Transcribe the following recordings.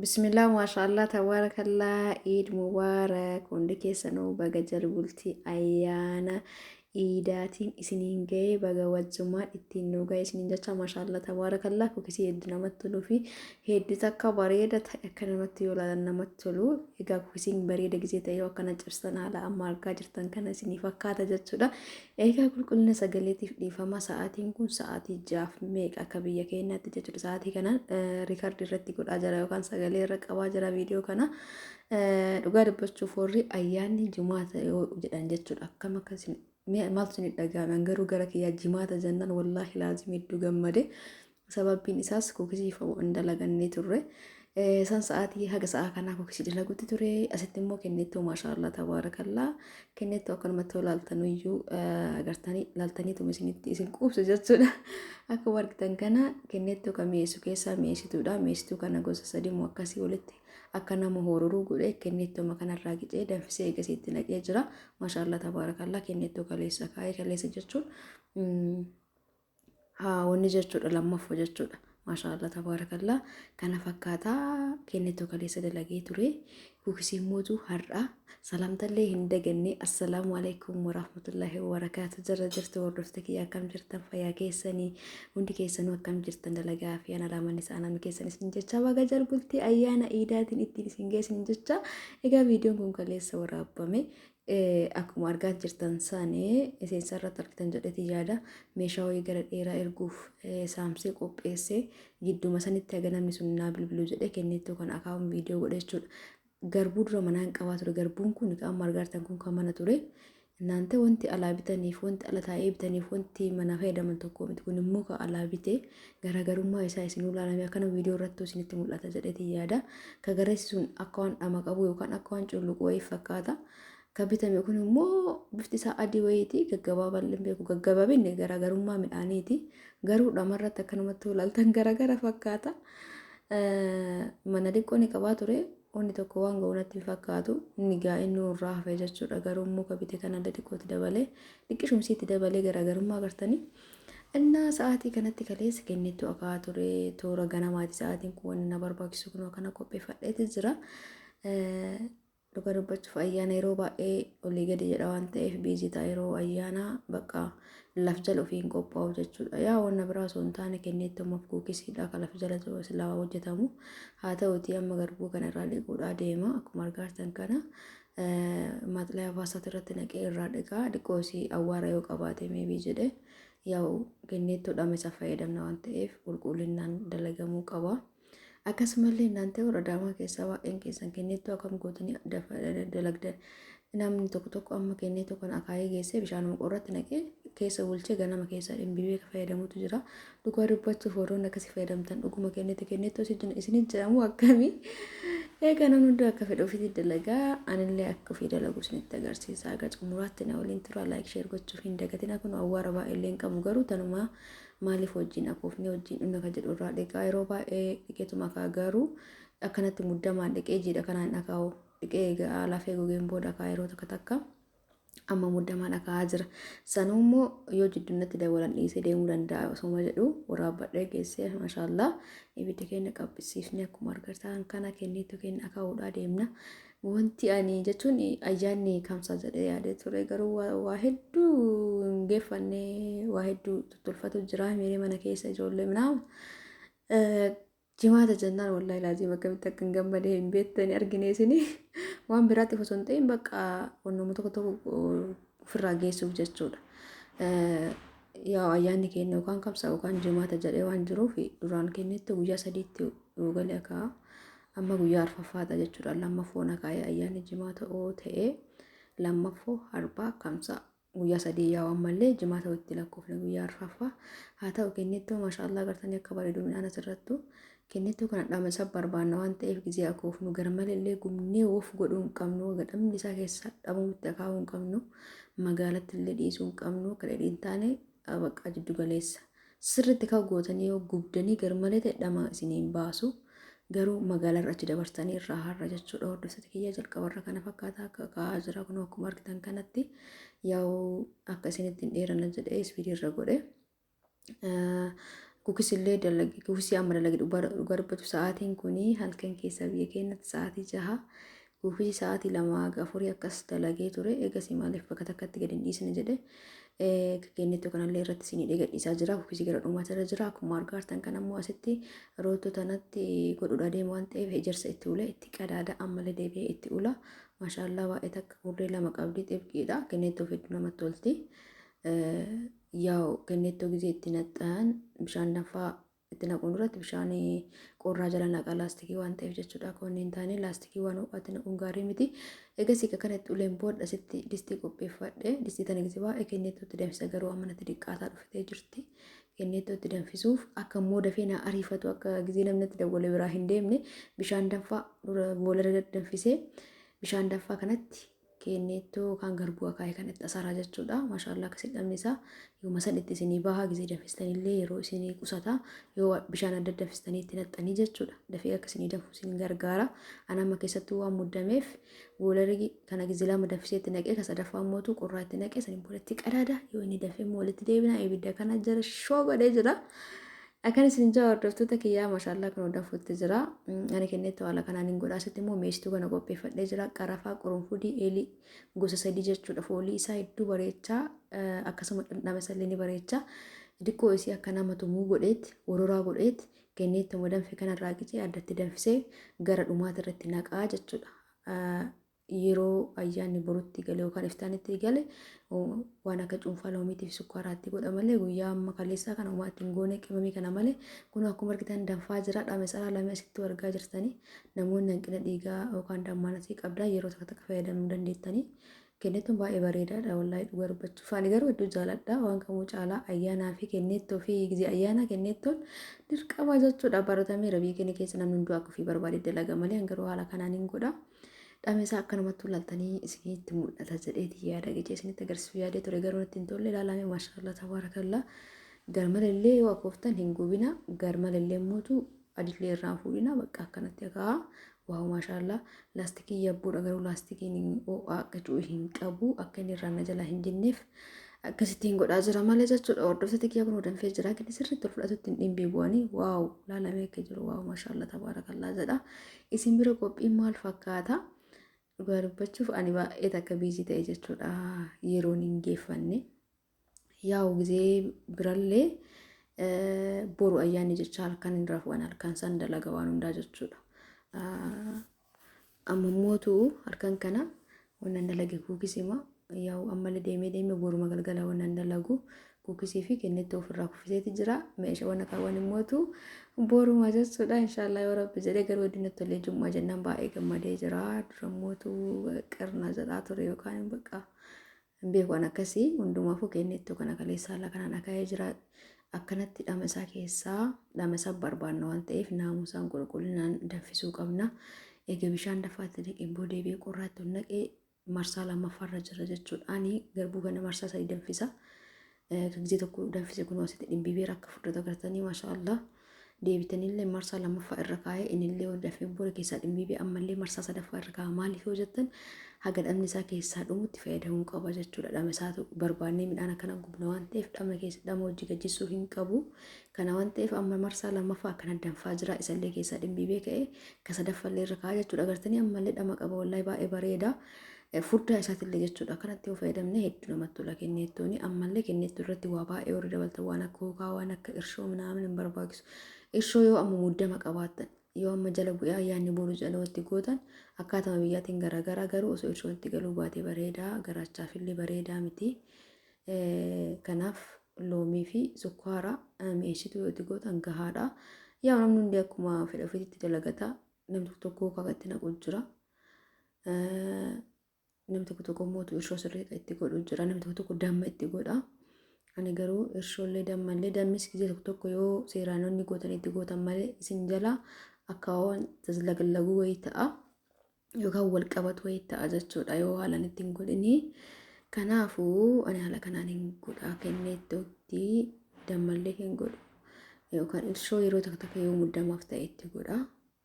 Bismillah, maashaallah, tabaarakallaa, Iid mubaarak. Hundi keessanuu baga jalbultii ayyaana iidaatiin isiniin ga'ee, baga wajjumaan ittiin nu ga'e isiniin jecha. Maashaallah, tabaarakallaa, kukisii hedduu namatti toluu fi hedduu takka bareeda ta'e, akka namatti yoo ilaalan namatti tolu. Egaa kukisiin bareeda gisee ta'e yoo akkana cabsitan haala amma argaa jirtan kana isinii fakkaata jechuudha. Egaa qulqullina sagaleetiif dhiifama. Sa'aatiin kun sa'aatii jaaf meeqa akka biyya keenyaatti jechuudha. Sa'aatii kanaan record irratti godhaa jira yookaan sagalee irra qabaa jira viidiyoo kana. Dhugaa dubbachuuf warri ayyaanni jimaata yoo jedhan jechuudha. Akkam akka isin maaltu isin dhaga'ame? Garuu gara kiyyaa jimaata jennaan wallaahi laazim hedduu gammade. Sababbiin isaas kukisii hin dalagannee turre. San sa'aatii haga sa'aa kanaa kukisii dalagutti ture. Asitti immoo kennettoo, maashaallah, tabaarakallaa, kennettoo akkanumatti ilaaltanuyyuu agartanii ilaaltaniituma isinitti isin quubsu jechuudha. Akkuma argitan kana kennettoo kan mi'eessu keessaa mi'eessituudha. Mi'eessituu kana gosa sadii immoo akkasii walitti akka nama hororuu godhee kennettoo kanarraa qicee danfisee eegasiitti naqee jira. Maashaallah, tabaarakallaa, kennettoo kaleessa kaa'ee, kaleessa jechuun haa wanni jechuudha, lammaffoo jechuudha. Maashaallah, tabaarakallaa, kana fakkaataa kennettoo kaleessa dalagee ture. Kukisii mootu har'a salaamtallee hin daganne. Assalaamu alaikum warahmatullaahi wabarakaatu. Jara jirtu hordofte kiyya, akkam jirtan? Fayyaa keessanii? Hundi keessanuu akkam jirtan? Dalagaa fi ana lamaan isaa namni keessan isin jecha, baga jalbultii ayyaana iidaatiin ittiin isin geessin jecha. Egaa viidiyoon kun kaleessa waraabame. Akkuma argaa jirtan sanii seensa irratti argitan jedheeti yaada, meeshaa wayii gara dheeraa erguuf saamsee qopheessee gidduma sanitti haga namni sun naa bilbiluu jedhee kennettoo kan akaawun viidiyoo godhe jechuudha. Garbuu dura manaan qabaa ture. Garbuun kun kan amma argaa jirtan kun kan mana ture. Naante wanti alaa bitaniif, wanti ala taa'ee bitaniif, wanti mana fayyadaman tokko miti. Kun immoo kan alaa bite garaagarummaa isaa isinuu ilaalame akkana viidiyoo irratti isinitti mul'ata jedheeti yaada. Ka gareessi sun akka waan dhama qabu yookaan akka waan culluqu wayii fakkaata. Ka bitame kun immoo bifti isaa adii wayiiti, gaggabaabaa illee beeku, gaggabaabinni garaagarummaa midhaaniiti. Garuu dhamarratti akkanumatti ilaaltan garagara fakkaata. Mana xiqqoo ni qabaa ture. Wanni tokko waan ga'u natti hin fakkaatu. Inni gaa inni irraa hafe jechuudha. Garuu immoo ka bite kanallee xiqqootti dabalee, xiqqishumsiitti dabalee garaagarummaa agartanii. Innaa sa'aatii kanatti kaleessa kennittu akaa ture, toora ganamaati sa'aatiin kun. Wanni na barbaachisu kun kana qopheeffadheeti jira. Dhuga dubbachuuf ayyaana yeroo baay'ee olii gadi jedha waan ta'eef busy ta'a. Yeroo ayyaana bakka laf jala ofii hin qophaa'u jechuudha. Yaa wanna biraa osoo hin taane kenneetti ammoo kuukisiidha kan laf jala silaa hojjetamu. Haa ta'uti amma garbuu kana irraa dhiquudhaa deema. Akkuma argaa jirtan kana maxxila hawaasaati irratti naqee irraa dhiqaa, dhiqoosii awwaara yoo qabaate maybe jedhe. Yaa'u kenneettoodhaan isa fayyadamna waan ta'eef qulqullinaan dalagamuu qaba. Akkasumallee naantee warra Adaamaa keessaa baay'een keessan kennettoo akkam gootanii dalagdan? Namni tokko tokko amma kennettoo kana akaayee geessee bishaanuma qorratti naqee keessa bulchee ganama keessa dhimbibee fayyadamutu jira. Dhugaa dubbachuuf warroonni akkasii fayyadamtan dhuguma kennettoo kennettoo isinit jedhamu akkamii? Egaa namni hundi akka fedhe ofiitti dalagaa, anillee akka ofii dalagu isinitti agarsiisa. Egaa xumuraatti na waliin tura, like, share gochuuf hin dagatina. Kun awwaara baay'ee illee hin qabu, garuu tanumaa maaliif wajjin akoofnee wajjin dhumna kan jedhu irraa dhiqaa. Yeroo baay'ee dhiqeetuma akaa, garuu akkanatti muddamaan dhiqee jiidha kanaan dhakaa'u dhiqee egaa lafee gogeen booda akaa. Yeroo takka takka amma muddamaan akaa'aa jira. Sanuu immoo yoo jidduunatti dabalan dhiisee deemuu danda'a osoma jedhu waraabbadhee geessee. Maashaallaa, ibidda keenya qabbisiifnee akkuma argitan kana kenneetu keenya akaa'uudhaa deemna. Wanti ani jechuun ayyaanni kamsa jedhee yaadee ture, garuu waa hedduu hin geeffanne, waa hedduu tottolfatu jira miiree mana keessa ijoollee minaa. Jimaata jennaan wallaahi laazim akkamitti akka hin gammadee hin beektani argine isinii waan biraatti osoo hin ta'in bakka wannuma tokko tokko ofirraa geessuuf jechuudha. Yaa ayyaanni keenya yookaan kamsa yookaan jimaata jedhee waan jiruuf duraan kennetti guyyaa 3tti galee akka amma guyyaa arfaffaadha jechuudha. Lammaffoo akaayee ayyaanni jimaata oo ta'ee lammaffoo, arbaa, kamsa, guyyaa 3. Yaa ammallee jimaata itti lakkoofne guyyaa arfaffaa haa ta'u. Kennettoo maashaallah agartanii akka bareedu midhaan asirrattu. Kennettoo kana dhama isa barbaanna waan ta'eef gizee akoofnu garmallee gumnee woof godhuu hin qabnu, dhamni isaa keessa dhabamutti akaa'uu hin qabnu, magaalatti illee dhiisuu hin qabnu, akka dheedhii hin taane bakka jiddu galeessa sirriitti kan gootanii yoo gubdanii garmalee ta'e dhama isiniin baasu, garuu magaalarra achi dabarsanii irraa har'a jechuudha. Hordoftoota kiyya, jalqabarra kana fakkaata akka kaa'aa jira. Kun akkuma argitan kanatti yaa'u akka isinitti hin dheeranna jedhee speed irra godhe. Kukisillee dalage, kukisii amma dalage. Dhugaa dubbatu sa'aatiin kuni halkan keessa biyya keenyatti sa'aatii 6. Kukisii sa'aatii 2 haga 4 akkas dalagee ture. Eegasii maaliif bakka takkatti gadi hin dhiisne jedhe. Kennettoo kanallee irratti isinii gadhiisaa jira. Kukisii gara dhumaatti irra jira. Akkuma argaa jirtan kan ammoo asitti roottoo tanatti godhuudha deemu waan ta'eef ejersa itti ule, itti qadaada, ammallee deebi'ee itti ula. Maashaallaa, baay'ee takka hurree lama qabdi, xibqiidha. Kennettoo hedduu namatti tolti. Yaa'u kennettoo gizee itti naxxan bishaan danfaa itti naquun duratti bishaan qorraa jala naqa, laastikii waan ta'eef jechuudha. Akka wanni hin taane laastikii waan ho'aatti naquun gaarii miti. Egasii kana itti uleen booda asitti distii qopheeffadhe. Distii tana gizee baay'ee kennettootti danfisa, garuu amma natti xiqqaataa dhuftee jirti. Kennettootti danfisuuf akka immoo dafee na ariifatu, akka gizee namni itti dawwale biraa hin deemne, bishaan danfaa dura boola danfisee bishaan danfaa kanatti kennettoo kan garbuu akaayii kanatti asaraa jechuudha. Maashaallaa, akkasii dhamni isaa yooma san itti isinii bahaa. Gizee danfistanillee yeroo isinii qusata yoo bishaan adda danfistanii itti naxxanii jechuudha. Dafee akka isinii danfu isin gargaara. Ana amma keessattuu waan muddameef boolarii kana gizee lama danfisee itti naqee, ka sadaffaa mootu qorraa itti naqee, saniin booda itti qadaada. Yoo inni dafee immoo walitti deebina. Ibidda kana jala shoo godhee jira. Akkan isin jaa hordoftoota kiyyaa, maashaallaa, kun danfutti jira. Ani kennetti haala kanaan hin godha. Asitti immoo meessituu kana qopheeffadhee jira. Qarafaa, qurunfudii, eelii gosa sadii jechuudha. Foolii isaa hedduu bareechaa, akkasuma dhandhama isallee ni bareechaa. Xiqqoo isii akka nama tumuu godheetti, wororaa godheetti, kenneettuma danfe kanarraa qicee addatti danfisee gara dhumaati irratti naqaa jechuudha. Yeroo ayyaanni borutti gale yookaan iftaanitti gale waan akka cuunfaa loomiitii fi sukkaaraatti godha malee, guyyaa amma kaleessaa kana homaa ittiin goone qimamii kana malee. Kun akkuma argitan danfaa jira. Dhame saraa lama asitti argaa jirtanii. Namoonni hanqina dhiigaa yookaan dammaanasii qabdaa yeroo takka takka fayyadamuu dandeettanii. Kenneettoon baay'ee bareedaadha wallaahi, dhugaa dubbachuuf. Ani garuu hedduu jaaladha waan kamuu caalaa ayyaanaa fi kenneettoo fi gizee ayyaanaa kenneettoon dirqama jechuudha. Baratameera biyya keenya keessa, namni hunduu akka ofii barbaade dalaga malee, garuu haala kanaan hin godha. Dhame isaa akkanumatti ilaaltanii isinitti mul'ata jedheeti yaada gicee isinitti agarsiisuu yaadee ture, garuu natti hin tolle. Ilaalame, maashaallah, tabaarakallaa. Garmalallee yoo akooftan hin gubina, garmalallee mootu adillee irraa fuudhina, bakka akkanatti akaa. Waaw, maashaallah, laastikii yabbuudha, garuu laastikiin ho'aa akka cu'u hin qabu, akka inni irraa na jalaa hin jinneef akkasittiin godhaa jira malee jechuudha. Hordoftoota kiyya, kun danfee jira. Gadi sirriitti ol fudhatutti hin dhimbii bu'anii. Waaw, laalamee akka jiru, waaw, maashaallah, tabaarakallaa jedha. Isin bira qophiin maal fakkaata? Dhugaa dubbachuuf ani baay'ee takka busy ta'e jechuudha, yeroon hin geeffanne. Yaa'u gizee birallee boru ayyaanni jecha halkan hin rafuun halkan san dalaga waan hundaa jechuudha. Amma mootu halkan kana wannan dalage kuukisima. Yaa'u ammallee deemee deemee boruma galgala wannan dalagu kuukisii fi kennetti ofirraa kuffiseeti jira. Meeshaa wanna kaawwan immootu boruma jechuudha. Inshaallah, yoo rabbi jedhee, garuu hedduu natti tolee. Jummaa jennaan baay'ee gammadee jira. Dura mootu qirna jedhaa ture yookaan bakka hin beeku an akkasii. Hundumaafuu kennettu kana kaleessa haala kanaan akaa'ee jira. Akkanatti dhama isaa keessaa dhama isaa barbaanna waan ta'eef naamusaan qulqullinaan danfisuu qabna. Egaa bishaan danfaatti naqeen booda deebi'ee qorraatti ol naqee marsaa lammaffaarra jira jechuudha. Ani garbuu kana marsaa sadii danfisa. Gizee tokko danfise kun asitti dhimbiibeera akka furdatu agartanii, maashaallah. Deebitanillee marsaa lammaffaa irra kaa'ee, innillee ol dafee booda keessaa dhimbiibee ammallee marsaa sadaffaa irra kaa'a. Maaliif yoo jettan, haga dhamni isaa keessaa dhumutti fayyadamuu qaba jechuudha. Dhama isaatu barbaannee midhaan akkana gubna waan ta'eef dhama keessa dhama hojii gajjisuu hin qabu. Kana waan ta'eef amma marsaa lammaffaa akkana danfaa jira. Isallee keessaa dhimbiibee ka'ee ka sadaffallee irra kaa'a jechuudha. Agartanii, ammallee dhama qaba, wallaahi baay'ee bareeda. Furdaa isaatillee jechuudha. Akkanatti yoo fayyadamne hedduu namatti tola kenneettooni. Ammallee kenneettuu irratti waa baay'ee warri dabaltan, waan akka hookaa, waan akka irshoo minaamin hin barbaachisu. Irshoo yoo amma muddama qabaattan, yoo amma jala bu'ee ayyaanni boru jalootti gootan, akkaatama biyyaatiin garaagaraa, garuu osoo irshoon itti galuu baate bareedaa, garaachaafillee bareedaa miti. Kanaaf loomii fi sukkaara mi'eessituu yoo itti gootan gahaadha. Yaa namni hundi akkuma fedha ofiitti dalagata. Namni tokko tokko hookaa itti naqu jira. Namni tokko tokko immoo irshoo sirrii itti godhu jira. Namni tokko tokko damma itti godha. Ani garuu irshoollee dammallee, dammis gizee tokko tokko yoo seeraanonni gootan itti gootan malee isin jala akka waan tazlaglaguu wayii ta'a yookaan wal qabatu wayii ta'a jechuudha yoo haalaan itti hin godhini. Kanaafuu ani haala kanaan hin godha, kenneettootti dammallee hin godhu yookaan irshoo yeroo tokko tokko yoo muddamaaf ta'e itti godha.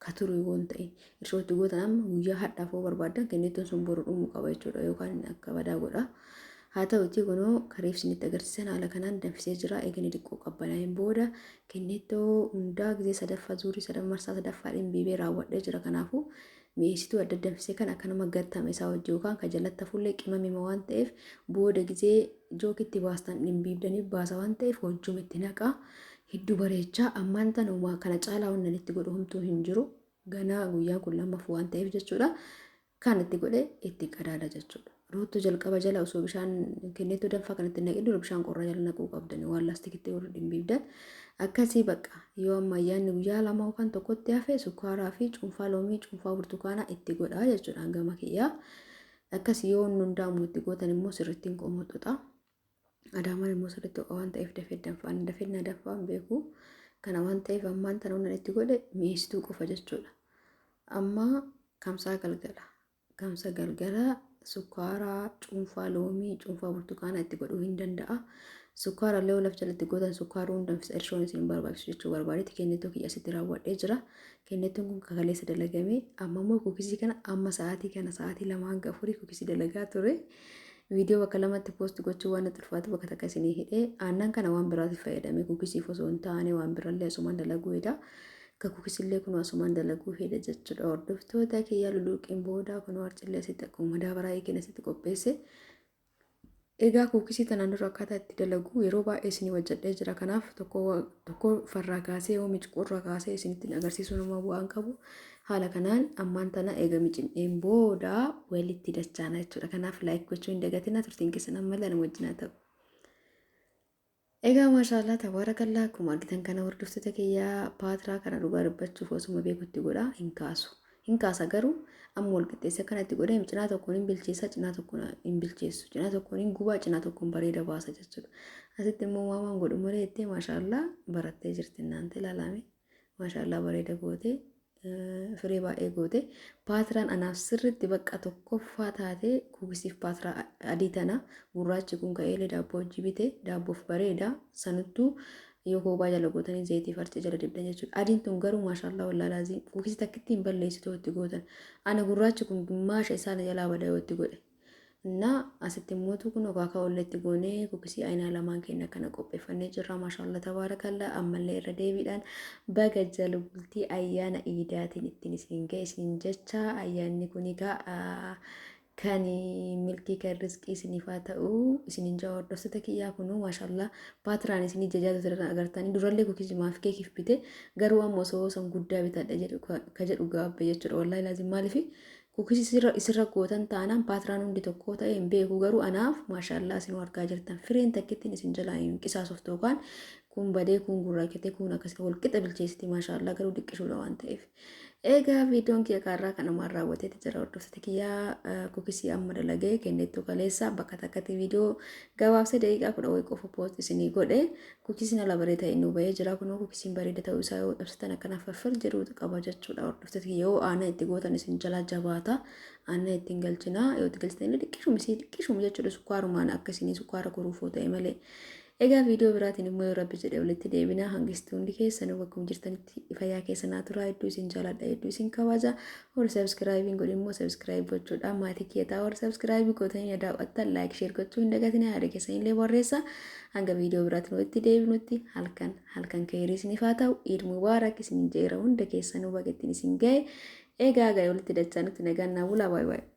Ka turu yoo hin ta'in irshoo itti gootan amma guyyaa hadhaaf yoo barbaaddan kenneettoon sun boru dhumuu qaba jechuudha yookaan akka badaa godha. Haa ta'uti kunoo kareef isinitti agarsiisan haala kanaan danfisee jira. Eegani xiqqoo qabbanaa'een booda kennettoo hundaa gisee sadaffaa zuurii marsaa sadaffaa dhimbiibee raawwadhee jira. Kanaafuu mi'eessituu adda danfisee kan akkanuma gattame isaa wajji yookaan kan jalatti hafullee qimamima waan ta'eef booda gisee jookitti baastan dhimbiibdanii baasa waan ta'eef wajjuma itti naqaa. Hedduu bareechaa ammaan tanuma kana caalaa wannan itti godhu homtuu hin jiru. Ganaa guyyaan kun lammaffaa waan ta'eef jechuudha. Kan itti godhe itti qadaada jechuudha. Roottoo jalqaba jala osoo bishaan kennettoo danfaa kanatti naqin dura bishaan qorraa jala naquu qabdan waan laastikitti warra dhimbiibdan. Akkasii bakka yoo amma ayyaanni guyyaa lama yookaan tokkotti hafe sukkaaraa fi cuunfaa loomii cuunfaa burtukaanaa itti godhaa jechuudha hangama kiyyaa. Akkasii yoo hundaamu itti gootan immoo sirriitti hin qomoxuxa. Adaamaan immoo sirriitti ho'a waan ta'eef dafee danfaan dafee na danfaan beeku. Kana waan ta'eef ammaan tana wannan itti godhe mi'eessituu qofa jechuudha. Amma kamsaa galgala. Kamsa galgala sukkaaraa, cuunfaa loomii, cuunfaa burtukaanaa itti godhuu hin danda'a. Sukkaara illee laf jalatti gootan sukkaaruu hin danfisa irshoon isin barbaachisu jechuu barbaadetti kennetoo kiyya asitti raawwadhee jira. Kennettoon kun kaleessa dalagame amma immoo kukisii kana amma sa'aatii kana sa'aatii 2 hanga 4 kukisii dalagaa ture. Viidiyoo bakka lamatti post gochuu waan natti ulfaatu bakka takka isinii hidhee aannan kana waan biraatiif fayyadame kukisiif osoo hin taane waan birallee asumaan dalaguu hidha. Akka kukisillee kun asumaan dalaguu hidha jechuudha. Hordoftoota kiyya luluuqiin booda kun warcillee asitti akkuma madaabaraa eegeen asitti qopheesse. Egaa kuukisii tanaan dura akkaataa itti dalagu yeroo baay'ee isinii hojjedhee jira. Kanaaf tokko farraa kaasee yoo micquurraa kaasee isinitti agarsiisuu nama bu'aan qabu. Haala kanaan ammaan tana eega micimdheen booda walitti dachaana jechuudha. Kanaaf like gochuu hin dagatina, turtiin keessan ammallee nama wajjin haa ta'u. Egaa maashaallah tabaarakallaa akkuma argitan kana hordoftoota kiyyaa paatiraa kana dhugaa dubbachuuf osuma beekutti godha hin kaasu. Hin kaasa garuu amma wal qixxeessa kanatti godhee cinaa tokkoon hin bilcheessa, cinaa tokkoon hin bilcheessu, cinaa tokkoon hin gubaa, cinaa tokkoon bareeda baasa jechuudha. Asitti immoo maamaan godhu malee jettee maashaallah barattee jirti naante ilaalame maashaallah bareeda gootee firee baay'ee goote. Paatiraan anaaf sirriitti bakka tokkoffaa taate kuukisiif paatiraa adii tana. Gurraachi kun ka'eelee daabboo hojii bite daabboof bareeda, sanuttuu yoo koobaa jala gootanii zayitii farcee jala dibdan jechuudha. Adiin tun garuu maashaallah wallaalaa kuukisii takkitti hin balleessitu itti gootan. Ana gurraachi kun gimmaasha isaan jalaa bada yoo itti godhe. Innaa asitti immoo kun akaakuu olleetti goonee kukisii aynaa lamaan keenya kana qopheeffannee jirra. Maashaallah tabaarakallaa ammallee irra deebiidhaan baga jala bultii ayyaana iidaatiin ittiin isin ga'e isin jecha. Ayyaanni kun egaa kan milkii kan riskii isiniif haa ta'u isinin jaa. Hordoftoota kiyyaa kunuu maashaallah paatiraan isinii jajaatu turan agartanii durallee kukisii maaf keekiif bite garuu amma osoo san guddaa bitadha jedhu ka jedhu gaabbe jechuudha. Wallaahi laazim maaliifi kukisii isirra gootan taanaan paatiraan hundi tokko ta'e hin beeku garuu anaaf maashaallah isin argaa jirtan fireen takkittiin isin jalaa hin qisaasoftu yookaan kun badee kun gurraachatee kun akkasii wal qixa bilcheessiti maashaallah garuu diqqishuudha waan ta'eef. Egaa viidiyoon kiyya kaarraa kanumaan raawwateeti jira. Hordoftoota kiyyaa kukisii amma dalagee kennettu kaleessa bakka takkatti viidiyoo gabaabsee daqiiqaa 10 wayii qofa post isinii godhe. Kukisiin ala bareeda ta'e nu bahee jira. Kunoo kukisiin bareeda ta'uu isaa yoo dhabsitan akkanaaf farfar jedhu qaba jechuudha. Hordoftoota kiyya yoo aannan itti gootan isin jalaa jabaata. Aannan ittiin galchinaa yoo itti galchitan illee xiqqishuma isii xiqqishuma jechuudha, sukkaarumaan akka isinii sukkaara kuruufoo ta'e malee. Egaa viidiyoo biraatiin immoo yoo rabbi jedhe walitti deebina. Hangisti hundi keessanuu bakkuma jirtanitti fayyaa keessa naa turaa. Hedduu isin jaaladha, hedduu isin kabaja. Warri subscribe godhin immoo subscribe gochuudhaan maatii kiyya ta'a. Warri subscribe gootanii daawwattan like, share gochuu hin dagatinaa, yaada keessanillee barreessa. Hanga viidiyoo biraatiin walitti deebinutti halkan halkan keerii isiniif haa ta'u. Iid mubaarak isin jeera, hunda keessanuu baga ittiin isin ga'e. Egaa walitti dachaa nutti nagaan naa bulaa, baay'ee baay'ee.